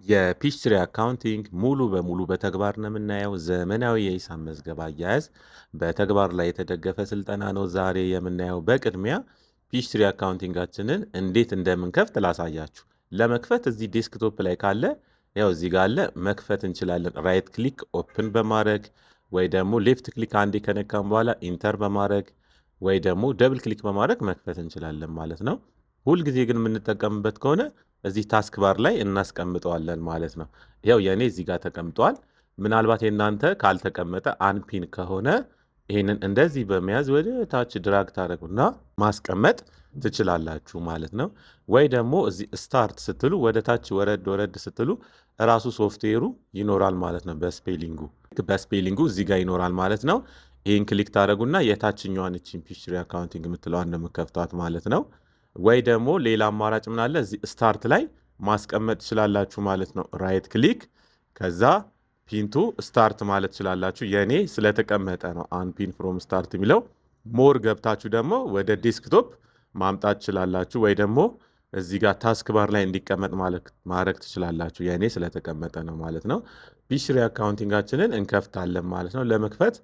የ Peachtree Accounting ሙሉ በሙሉ በተግባር ነው የምናየው። ዘመናዊ የሂሳብ መዝገብ አያያዝ በተግባር ላይ የተደገፈ ስልጠና ነው ዛሬ የምናየው። በቅድሚያ Peachtree Accounting ኣችንን እንዴት እንደምንከፍት ላሳያችሁ። ለመክፈት እዚህ desktop ላይ ካለ፣ ያው እዚህ ጋር አለ፣ መክፈት እንችላለን። Right click open በማድረግ ወይ ደግሞ left click አንዴ ከነካን በኋላ enter በማድረግ ወይ ደግሞ double click በማድረግ መክፈት እንችላለን ማለት ነው። ሁልጊዜ ግን የምንጠቀምበት ከሆነ እዚህ task bar ላይ እናስቀምጠዋለን ማለት ነው። ያው የእኔ እዚህ ጋር ተቀምጧል። ምናልባት የእናንተ ካልተቀመጠ unpin ከሆነ ይህንን እንደዚህ በመያዝ ወደ ታች drag ታደርጉና ማስቀመጥ ትችላላችሁ ማለት ነው። ወይ ደግሞ እዚህ start ስትሉ ወደ ታች ወረድ ወረድ ስትሉ እራሱ ሶፍትዌሩ ይኖራል ማለት ነው። በ spelling ኡ እዚህ ጋር ይኖራል ማለት ነው። ይህን click ታደርጉና የታችኛዋን እቺን Peachtree Accounting የምትለዋን ነው የምከፍቷት ማለት ነው። ወይ ደግሞ ሌላ አማራጭ ምን አለ? እዚህ start ላይ ማስቀመጥ ትችላላችሁ ማለት ነው። Right click ከዛ pin to start ማለት ትችላላችሁ። የእኔ ስለተቀመጠ ነው unpin from start የሚለው። More ገብታችሁ ደግሞ ወደ desktop ማምጣት ትችላላችሁ። ወይ ደግሞ እዚህ ጋር task bar ላይ እንዲቀመጥ ማድረግ ትችላላችሁ። የእኔ ስለተቀመጠ ነው ማለት ነው። Peachtree Accounting ኣችንን እንከፍታለን ማለት ነው። ለመክፈት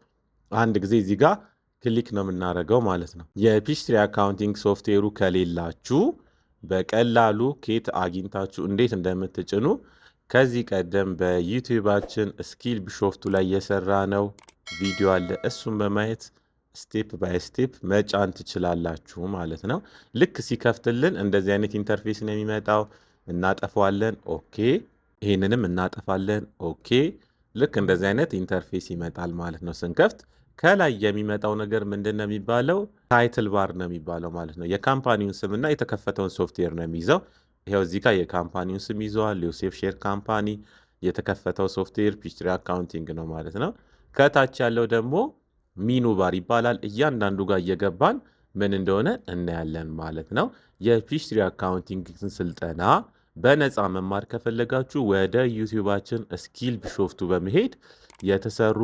አንድ ጊዜ እዚህ ጋር click ነው የምናደርገው ማለት ነው። የ Peachtree Accounting ሶፍትዌሩ ከሌላችሁ በቀላሉ ኬት አግኝታችሁ እንዴት እንደምትጭኑ ከዚህ ቀደም በ YouTube ኣችን Skill ቢሾፍቱ ላይ የሰራነው ቪዲዮ አለ። እሱን በማየት step by step መጫን ትችላላችሁ ማለት ነው። ልክ ሲከፍትልን እንደዚህ አይነት interface ነው የሚመጣው። እናጠፋዋለን። Okay። ይህንንም እናጠፋለን። Okay። ልክ እንደዚህ አይነት interface ይመጣል ማለት ነው። ስንከፍት ከላይ የሚመጣው ነገር ምንድን ነው የሚባለው? Title bar ነው የሚባለው ማለት ነው። የ company ውን ስምና የተከፈተውን ሶፍትዌር ነው የሚይዘው። ይኸው እዚህ ጋር የ company ውን ስም ይዘዋል። ዮሴፍ Share Company፣ የተከፈተው ሶፍትዌር Peachtree Accounting ነው ማለት ነው። ከታች ያለው ደግሞ menu bar ይባላል። እያንዳንዱ ጋር እየገባን ምን እንደሆነ እናያለን ማለት ነው። የ Peachtree Accounting ስልጠና በነፃ መማር ከፈለጋችሁ ወደ YouTube ኣችን Skill ቢሾፍቱ በመሄድ የተሰሩ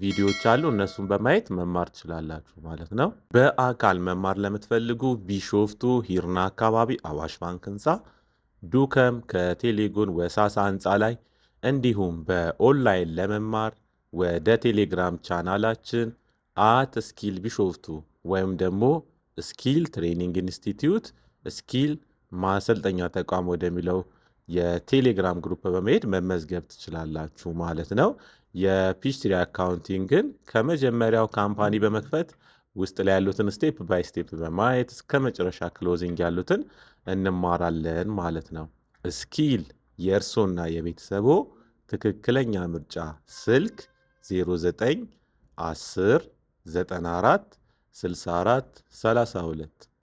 ቪዲዮዎች አሉ። እነሱን በማየት መማር ትችላላችሁ ማለት ነው። በአካል መማር ለምትፈልጉ ቢሾፍቱ ሂርና አካባቢ አዋሽ ባንክ ህንፃ፣ ዱከም ከቴሌጎን ወሳሳ ህንፃ ላይ፣ እንዲሁም በኦንላይን ለመማር ወደ ቴሌግራም ቻናላችን @SkillBishoftu ወይም ደግሞ Skill Training Institute፣ Skill ማሰልጠኛ ተቋም ወደሚለው የቴሌግራም group በመሄድ መመዝገብ ትችላላችሁ ማለት ነው። የ Peachtree Accounting ን ከመጀመሪያው company በመክፈት ውስጥ ላይ ያሉትን step by step በማየት እስከ መጨረሻ closing ያሉትን እንማራለን ማለት ነው። Skill የእርሶና የቤተሰቦ ትክክለኛ ምርጫ። ስልክ 09 10 94 64 32።